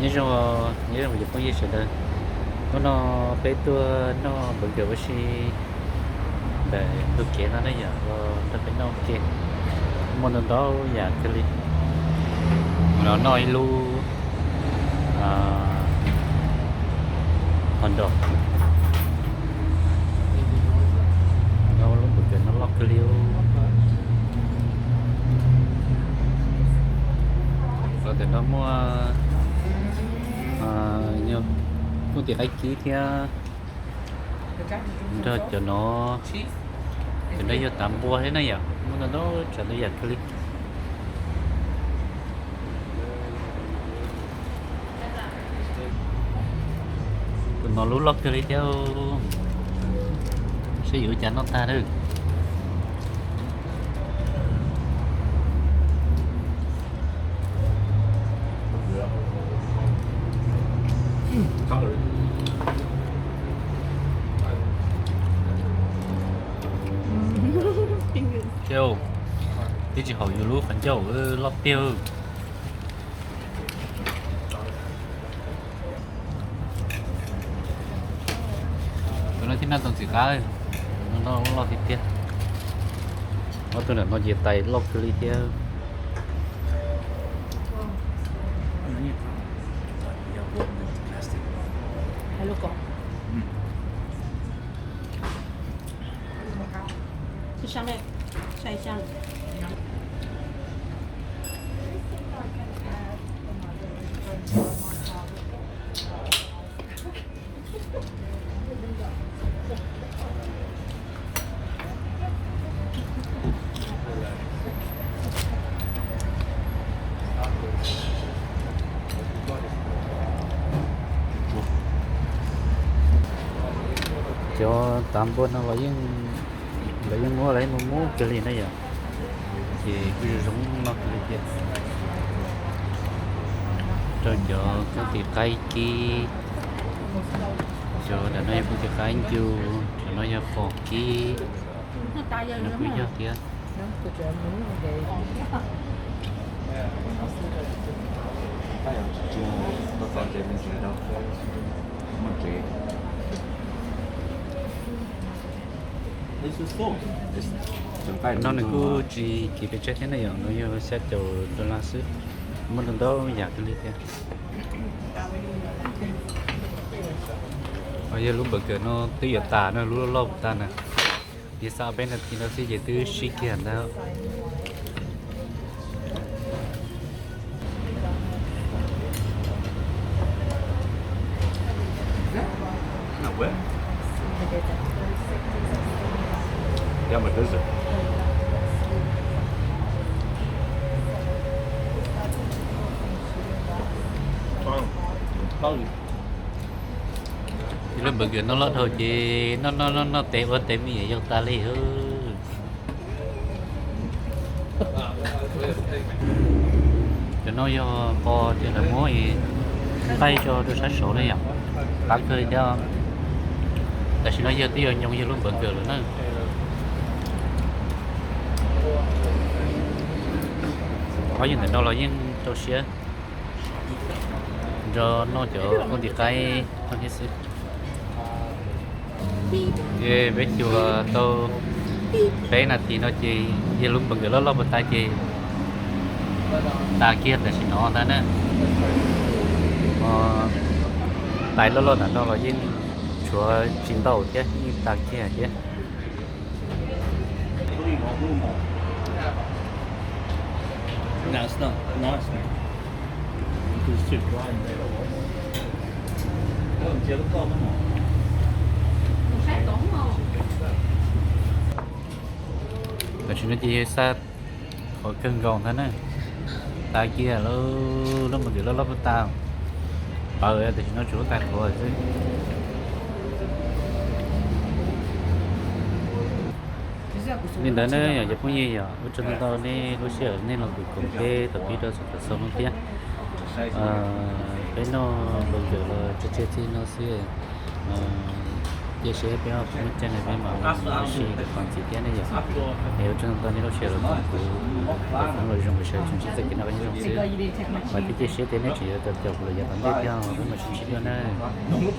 Nyob zoo, nyob zoo cov phooj ywg sawv daws. Hnub no peb tuaj noj burger ua si ntawm ntug kev no ne yom, los nrog peb noj ua ke. Muaj ntau ntau yam kawg li. Los noj ib lub hot dog, noj lub burger no loj kawg li. Los ntawm no muaj kuj tim qaib kib thiab. Nrog cov no, cov no yog tav npua thiab na yom, muaj ntau ntau tsav ntau yam kawg li. Tus no lub loj kawg li thiab, seb yuav ua cas noj tag na. Thiab, twb tsis haum yus lub qhov ncauj loj tiag. Tus no thiab no tus ntxim qab, no loj tiag tiag. Ob tug ntawm no ces tais loj kawg li thiab. Cov tav npua no los yeej, los yeej muab lawv mus muab kawg li na yom, ces kuj zoo zoo noj kawg li thiab. Rau cov koob tis qaib kib, cov ntawm no yog koob tis qaib ncu, cov no yog qos kib, no kuj yog thiab. No nws kuj tsis kim pes tsawg thiab na yom, no yog xya caum dollar xwb, muaj ntau ntau yam kawg li thiab. Yog lub burger no twb yuav tas na, lub loj loj tas na, yog xa peb nas this no xwb ces twb sib kiag ntag. Ces lub burger no loj dhau ces noj noj noj noj tes ua tes me nyuam yaus tas li. Cov no yog qos ces lawv muab nqaij tso rau sab saud na yom, qab kawg li thiab. Tam sim no yog twb yog nyoos yog lub burger lawm na. Qhov yog ntawm no los yeej rau siab nrog noj cov koob tis qaib no thiab xwb. Ces peb cuag tau peb nas this no ces yog lub burger loj loj puas tas ces tas kiag tam sim no ntag na. Tais loj loj ntawm no los yeej tshuav tsis ntau thiab, yeej tas kiag thiab. Tam sim no ces yog xa qhov kawg nkaus ntag na. Tas kiag lub, lub mus tim loj loj puag ta, pawv tam sim no tsuas lub tais qhuav xwb. Li ntawd na yom cov phooj ywg, yog ua tsaug ntau ntau nej lub sij hawm nej los koom peb thaum pib rau txog thaum xaus no thiab. Peb noj burger los tso tseg txij no xwb. Cia siab peb ob peb caug no peb mam ua si kom ntxiv thiab ne yom. Es ua tsaug ntau nej lub sij hawm los koom kuv, los koom los zoo, sawv daws tsuas ntsib txoj kev noj qab nyob zoo xwb. Vam thiab cia siab tias nej tseem yuav caum kuv los yav tom ntej thiab, peb mam sib ntsib dua nawb.